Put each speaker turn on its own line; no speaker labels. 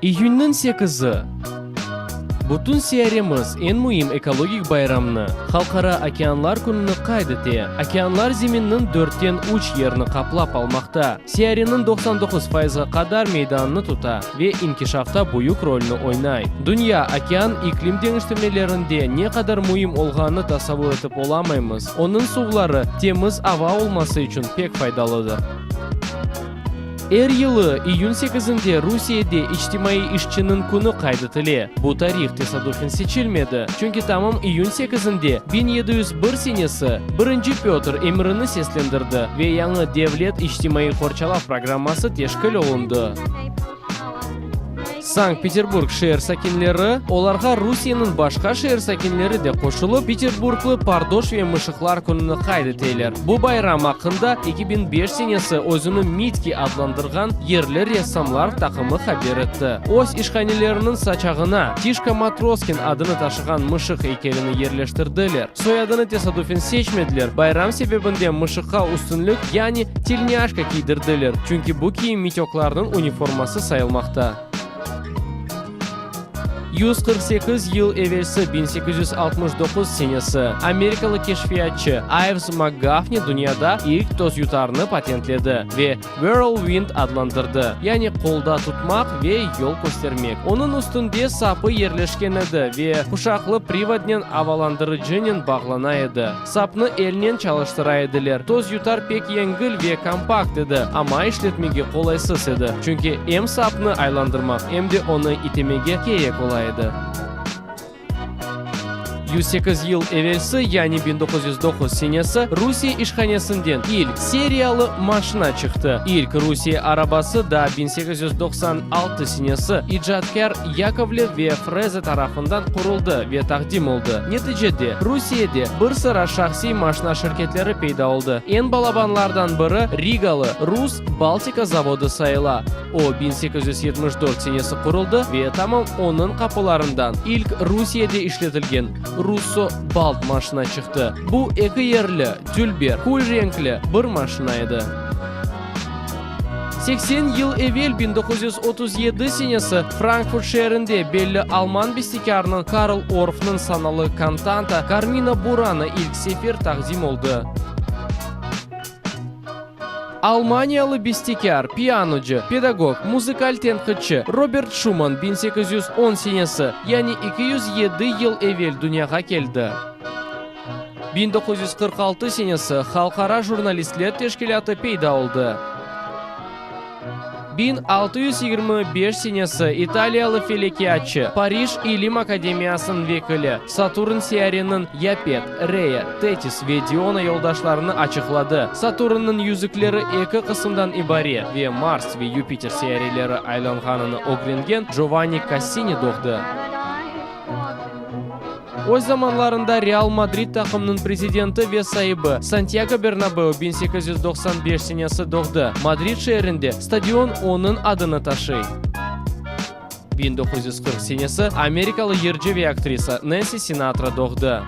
İyünniñ sekizi, bütün seyaremiz eñ müim ekologik bayramnı, Halqara okeanlar kününi qayd ete. Okeanlar Zeminniñ dörtten üç yerini qaplap almaqta, seyareniñ 99 fayızğa qadar meydanını tuta ve inkişafta büyük rolni oynay. Dünya, okean iklim deñiştirmelerinde ne qadar müim olğanını tasavvur etip olamaymız, onıñ suvları temiz ava olması içün pek faydalıdır. Er yılı iyün sekizinde Rusiyede İçtimaiy işçiniñ künü qayd etile. Bu tarih tesadufen seçilmedi, çünki tamam iyün sekizinde 1701 senesi Birinci Pötr emirini seslendirdi ve yañı devlet içtimaiy qorçalav programması teşkil olundı. Sankt-Peterburg şeer sakinleri, olarğa Rusiyeniñ başqa şeer sakinleri de qoşulıp, Peterburglı pardoş ve mışıqlar kününi qayd eteler. Bu bayram aqqında 2005 senesi özüni Mitki adlandırğan yerli ressamlar taqımı haber etti. Öz işhaneleriniñ saçağına Tişka Matroskin adını taşığan mışıq eykelini yerleştirdiler. Soyadını tesadufen seçmediler, bayram sebebinden mışıqqa üstünlik, yani telnâşka kiydirdiler, çünki bu kiyim mitoklarnıñ uniforması sayılmaqta. 148 yıl evelsi, 1869 senesi, amerikalı keşfiyatçı Ayvz Makgafni dünyada ilk tozyutarnı patentledi ve Whirlwind adlandırdı, yani qolda tutmaq ve yol köstermek. Onıñ üstünde sapı yerleşken edi ve quşaqlı privodnen avalandırıcınen bağlana edi. Sapnı elnen çalıştıra ediler. Tozyutar pek yengil ve kompakt edi, amma işletmege qolaysız edi, çünki em sapnı aylandırmaq, em de onı itemege kerek ola edi. 108 yıl evelsi, yani 1909 senesi, Rusiye işhanesinden ilk seriyalı maşina çıqtı. İlk Rusiye arabası daa 1896 senesi icatkâr Yakovlev ve Freze tarafından quruldı ve taqdim oldı. Neticede, Rusiyede bir sıra şahsiy maşina şirketleri peyda oldı. Eñ balabanlardan biri Rigalı Rus Baltika zavodı sayıla. O, 1874 senesi quruldı ve tamam onıñ qapılarından ilk Rusiyede işletilgen Russo-Balt maşina çıqtı. Bu eki yerli, dülber, kül renkli bir maşina edi. 80 yıl evel, 1937 senesi, Frankfurt şeerinde belli alman bestekârınıñ Karl Orffnıñ sanalı kantanta Karmina Burana ilk sefer taqdim oldı. Almaniyalı bestekâr, pianocı, pedagog, muzıkal tenqitçi Robert Şumann 1810 senesi, yani 207 yıl evel dünyağa keldi. 1946 senesi Halqara jurnalistler teşkilâtı peyda oldı. 1625 senesi italiyalı felekiyatçı, Parij ilim akademiyasınıñ vekili, Saturn seyareniñ Yapet, Reya, Tetis ve Diona yoldaşlarını açıqladı. Saturnnıñ yüzükleri eki qısımdan ibaret ve Mars ve Yupiter seyareleri aylanğanını ögrengen Jovanni Kassini doğdı. Öz zamanlarında Real Madrid taqımınıñ prezidenti ve saibi Santyago Bernabeu 1895 senesi doğdı. Madrid şeerinde stadion onıñ adını taşıy. 1940 senesi amerikalı yırcı ve aktrisa Nensi Sinatra doğdı.